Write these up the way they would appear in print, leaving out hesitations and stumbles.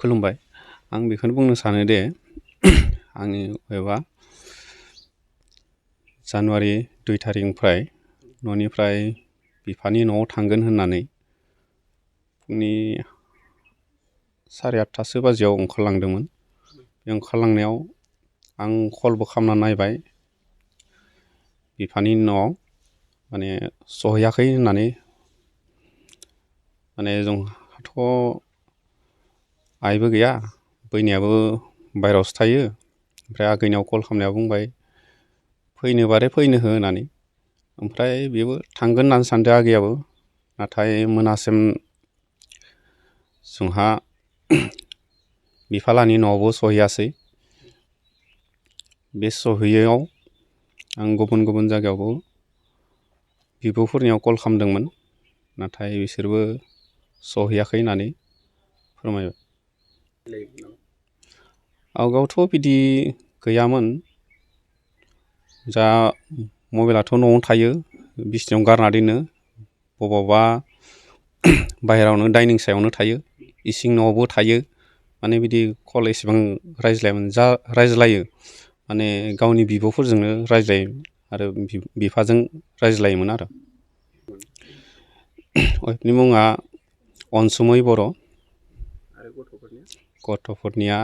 खुलुमबाय। आं बेखौनो बुंनो सानो दे आंनि एबा जानुवारि 2 थारिखनिफ्राय न'निफ्राय बिफानि न'आव थांगोन होननानै फुंनि 8:30 बाजियाव ओंखारलांदोंमोन। बे ओंखारलांनायाव आं कलबो खालामना नायबाय बिफानि न'आव माने सहैयाखै होननानै माने जोंहाथ' आइबो गैया बैनियाबो बायहेरायावसो थायो। ओमफ्राय आगैनियाव कल खालामनायाव बुंबाय फैनो बारे फैनो हो होननानै। ओमफ्राय बेबो थांगोन होननानै सानदों आगैयाबो, नाथाय मोनासिम जोंहा बिफालानि न'आवबो सहैयासै। बे सहैयैयाव आं गुबुन गुबुन जायगायावबो बिब'फोरनियाव कल खालामदोंमोन, नाथाय बिसोरबो सहैयाखै होननानै फोरमायबाय। आवगायावथ' बिदि गैयामोन। जा मबाइलाथ' न'आवनो थायो, बिसिनायाव गारना दोनो, बबावबा बाहेरायावनो डाइनिं सायावनो थायो, इसिं न'आवबो थायो। माने बिदि कल एसेबां रायज्लायामोन। जा रायज्लायो माने गावनि बिब'फोरजोंनो रायज्लायो आरो बिफाजों रायज्लायोमोन आरो। वाइफनि मुङा अनसुमै बर'। आरो गथ'फोरनिया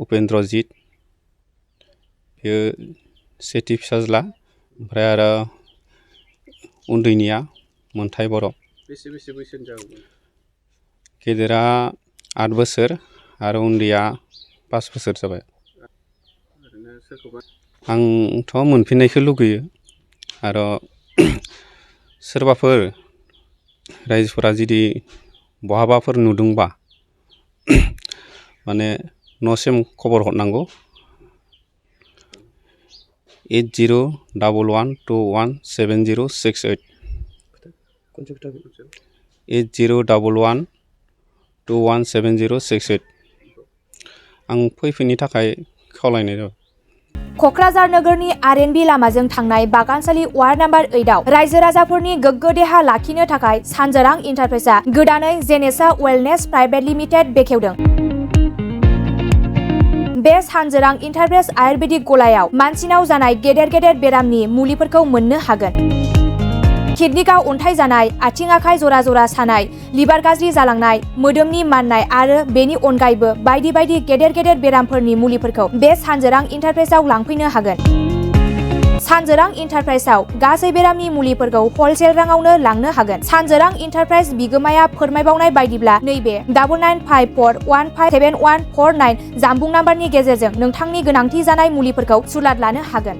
उपेन्द्रजित, बेयो सेथि फिसाज्ला। ओमफ्राय आरो उन्दैनिया मोनथाय बर'। बेसे बैसोनि जागौमोन? गेदेरा 8 बोसोर आरो उन्दैया 5 बोसोर जाबाय। आंथ' मोनफिननायखौ लुगैयो आरो सोरबाफोर रायजोफोरा जुदि बहाबाफोर नुदोंबा माने न'सिम खबर हरनांगौ। 8011217068 8011217068 आं फैफिननो थाखाय खावलायनाय जाबाय। क'क्राझार नोगोरनि आर.एन.बी लामाजों थांनाय बागानसालि वार्ड नाम्बार 8आव रायजो राजाफोरनि गोग्गो देहा लाखिनो थाखाय सानजोरां इन्टारप्राइजआ गोदानै जेनेसा वेलनेस प्राइभेट लिमिटेड बेखेवदों। बे सानजोरां इन्टारप्राइज आयुर्वेदिक गलायाव मानसिनाव जानाय गेदेर गेदेर बेरामनि मुलिफोरखौ मोननो हागोन। किडनिकआव अन्थाइ जानाय, आथिं आखाइ जरा जरा सानाय, लिभार गाज्रि जालांनाय, मोदोमनि माननाय आरो बेनि अनगायैबो बायदि बायदि गेदेर गेदेर बेरामफोरनि मुलिफोरखौ बे सानजोरां इन्टारप्राइजआव लांफैनो हागोन। सानजोरां इन्टारप्राइजआव गासै बेरामनि मुलिफोरखौ हलसेल राङावनो लांनो हागोन। सानजोरां इन्टारप्राइज बिगोमाया फोरमायबावनाय बायदिब्ला नैबे 9954157149 जानबुं नाम्बारनि गेजेरजों नोंथांनि गोनांथि जानाय मुलिफोरखौ सुलाद लानो हागोन।